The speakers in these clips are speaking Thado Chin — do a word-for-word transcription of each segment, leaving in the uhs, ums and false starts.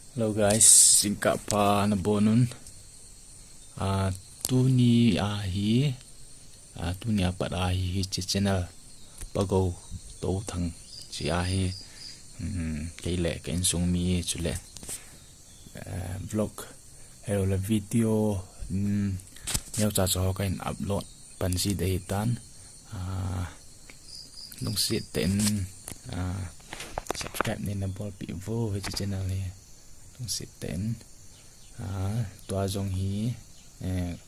Hello guys, singkah pha nabonun. Ah, tuni ahi, ah, tuni apat ahi hiche channel Pagou Touthang hiche ahi, um, kei le ka insung mi chule, eh, vlog, hello le video, um, neocha cha ho kahin upload pan ji ding ahitan. Ah, lungset tah in, ah, subscribe neina bolpeh uvo hiche channel hi. Lungset tah in, ah, tua jong hi, eh,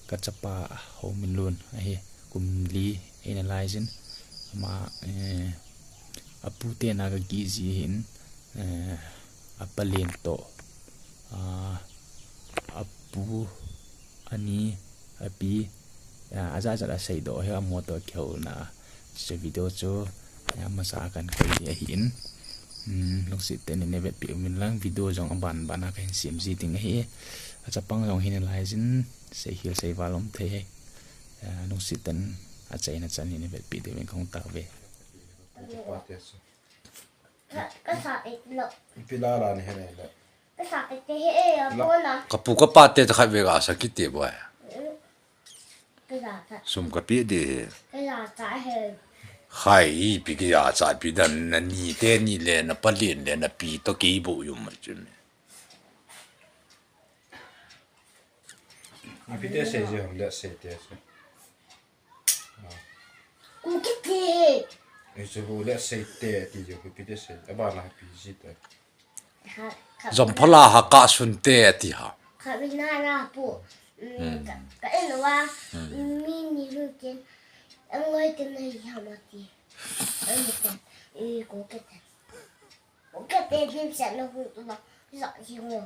ka chapa Hominlun ahi, kum li eina laijin. Ama, eh, apu tena ka kiji hin, eh, apa len toh, ah, apu ani, api, ah, ajat jat aseidoh hi, amo toh kihouna. Hiche video chu, ah, amasa a kahin koi ding ahin. Hmm, lungset tah in neina vetpeh uvin lang, video jong aban ban a kahin sem ji ding ahi. Achapang jong hina laijin, seikhel seival um thei ahi. Ah, lungset tah in achaina chan neina vetpeh diuvin kahung tauve. Ka, ka sa pet lo. Ipi la la ni he nei le. Ka sa pet te he e, a la. Bona. Ka pu ka pa te khat ve ga sa kiti boi. Ka sa ta. Sum ka pe ding he. Ka sa ta he. Khai, ipi ki ya cha pi dan na ni te ni le na pa len le na pi toh kei bou um ma chun. Ipi te sei je hom le sei te sei. Kuki te. Ei chu le sei te ti jo ipi te sei. Abana ipi ji te. Kha, kha. Jamphala Hakha Sunte ati ha. Kha vina na pu. Mm, hmm. Ka, ka en uva. Hmm. Mi ni lu ken. Ang loi ken na hi ha ma ti. Ang loi ken. E, ko ke te. Ko ke te dim sa na hu tu na. Sa ji ho.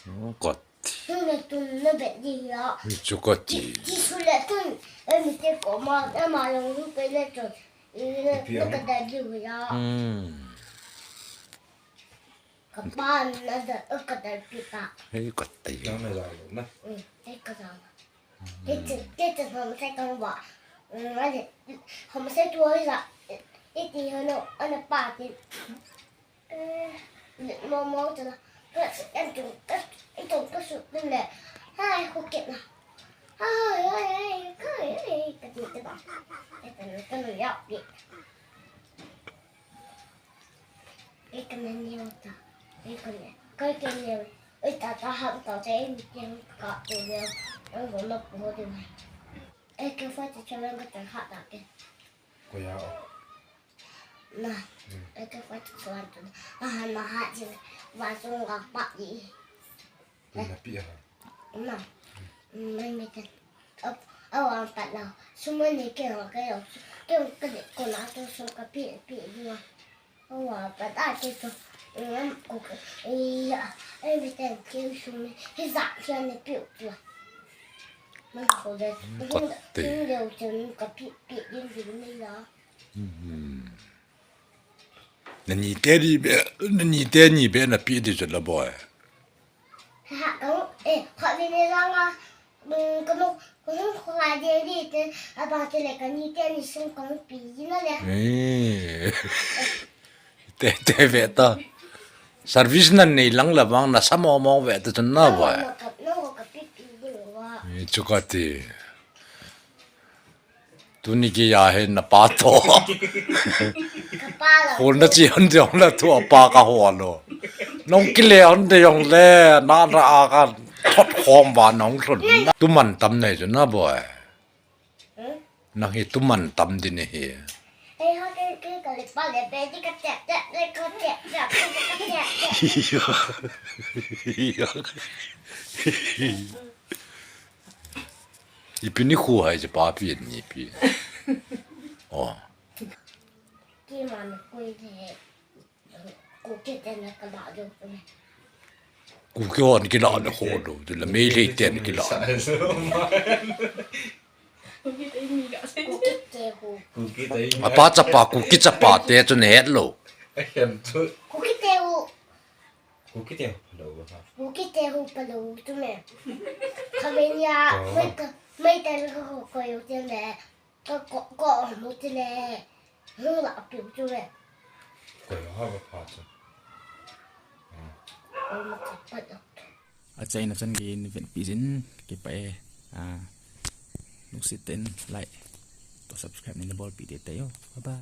Oh, kot. Tun le tun na bet di ya. Mi chu kot ti. Ti, ti su le tun. E mi te ko ma, e ma long hu pe le tun. E na, ipi na ang? Ka da di hu ya. Hmm. Ka pa na da, eh, ka da pi ta. Hei, ka tai. Nang na jao na. Mm, hei ka jao na. Hei che, hei che hom sai kang ba. Mm, ale, hom sai tu hoi la. Iti hono, ana pa ti. Eh, mo mo tu la. Ka, en tu, ka, en tu ka su tu le. Hai, ko ke na. Hai, hai, hai, hai, hai, ka ti te ba. Ka ti te ba. Ka ti te ba. Eka na neo ta. Eka ne. Kai ke neo. Oi ta ta ham ta te mi ke ka tu neo. Ang go na po de. Eka fa te chora ka ta ha ta ke. Ko ya o. Na. Hmm. Eka fa te chora tu. Aha na ha ji. Wa sung ga pa ji. Tun na pi ha. Na. Mai mai te. Ap, awa pat la. Sum ani ke ho ke ho. Ke ho ke de ko na to sum ka pi pi di wa. Awa pat a ke to. Em ko ke. Iya. Ai mi ten ke sum ni. Hi za ke ni pi pi wa. Mai ko de. Ko te. Ni de u chen ka pi pi di di ni la. Hmm. Na ni te ni be, na ni te ni be na pi di chu la boi. Ha, ka, eh, kha ni ne la nga, mm, ka mo, ka mo kha de di te, a ba te le ka ni te ni sung ka mo pi di na le. Eh. Te, te ve ta. Service na nei lang la bang na sa mo mo ve ta chun na boi. Na ka, na ka pi pi di wa. Eh, chu ka ti. Tuni ki ya he na pa to. Ka pa la. Hon na chi hon de hon la tu a pa ka ho lo. Nong ki le hon de yong le na ra a ka thot khom ba nong thon. Tu man tam nei chu na boi. Hmm? Nang hi tu man tam di ni hi. Ei ha ke ke ka le pa le be di ka te te le ka te te ka te te. Ipi ni khu hai je pa pi ni pi. Oh. Ki man kui de. Ku ke te na ka ba do. Ku ke hon ki la na ho do. De la mei le te ni ki la. Ku ke te hu. Apa chapa, ku ki chapa te chu ne het lo. Ku ke te hu. Ku ki te hu pa lo ha. Ku ki te hu pa lo tu me. Ka be nia, oh. Mai ka, mai ta ko ko yo te me. Ko, ko, ko, mo te le. Hu la pi tu me. Ko yo ha ba pa chu. Achaina chan gei nei vetpi jin kipah e. Lungset tah in like to subscribe nei bolpi teitei o. Bye bye.